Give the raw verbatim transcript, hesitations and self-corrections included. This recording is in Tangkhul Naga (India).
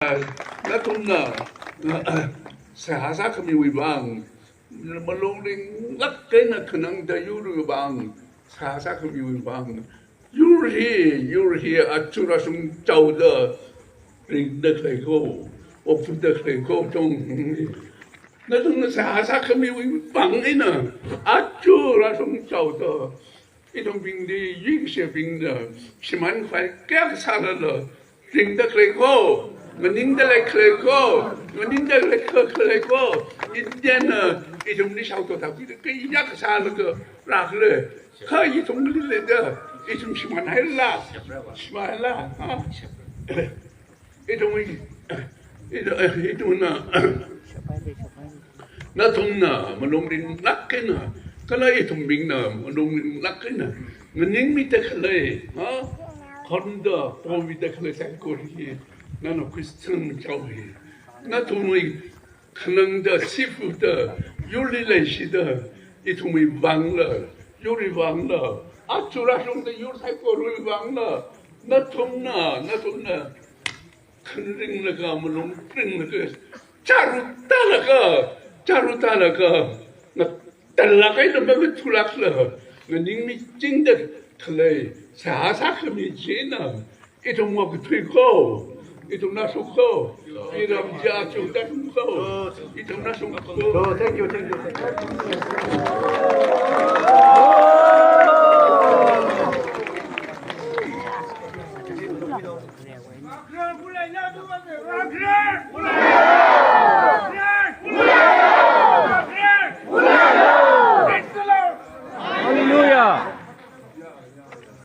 Nathumna seihā sākhamiwui vang, malung ringlāk eina khanangda yurwui vang, seihā sākhamiwui vang, yur hi, yur hi aja rāshungchaoda ringda khalei ko, okthuda khalei ko chong. Nathumna seihā sākhamiwui vang eina aja rāshungchaoda ithumbingli, yuikashebingna shimānkhavai kayākha sālala ringda khalei ko, nganingda lei khalei ko, nganingda lei kha-, khalei ko, Indiana ithumli shaothot tākhuida kayākha sālaga rākhalei. Kha ithumli leida, ithum shimānhaila, shimānhaila, ha? Ithum, ithum, ithumna, nathumna malung ringlāk eina, kala ithumbingna malung ringlāk eina nganingmida khalei, ha? Khonda, pomida khalei saikora hi, nana Christian chao hi. Nathumwui khanangda, sifuda, yurli leishida, ithumwui vangla, yurwui vangla, aja rāshungda yur saikorawui vangla, nathumna, nathumna khanringlaga, malung ringlaga, chāra tālaga, chāra tālaga, ngatanglaga, ina mangathulākla, nganingmichingda khalei seihā sākhami china, ithum okathui ko, ithum nashung ko, iram ja chu ta ko, ithum nashung ko. Oh, thank you, thank you, thank you.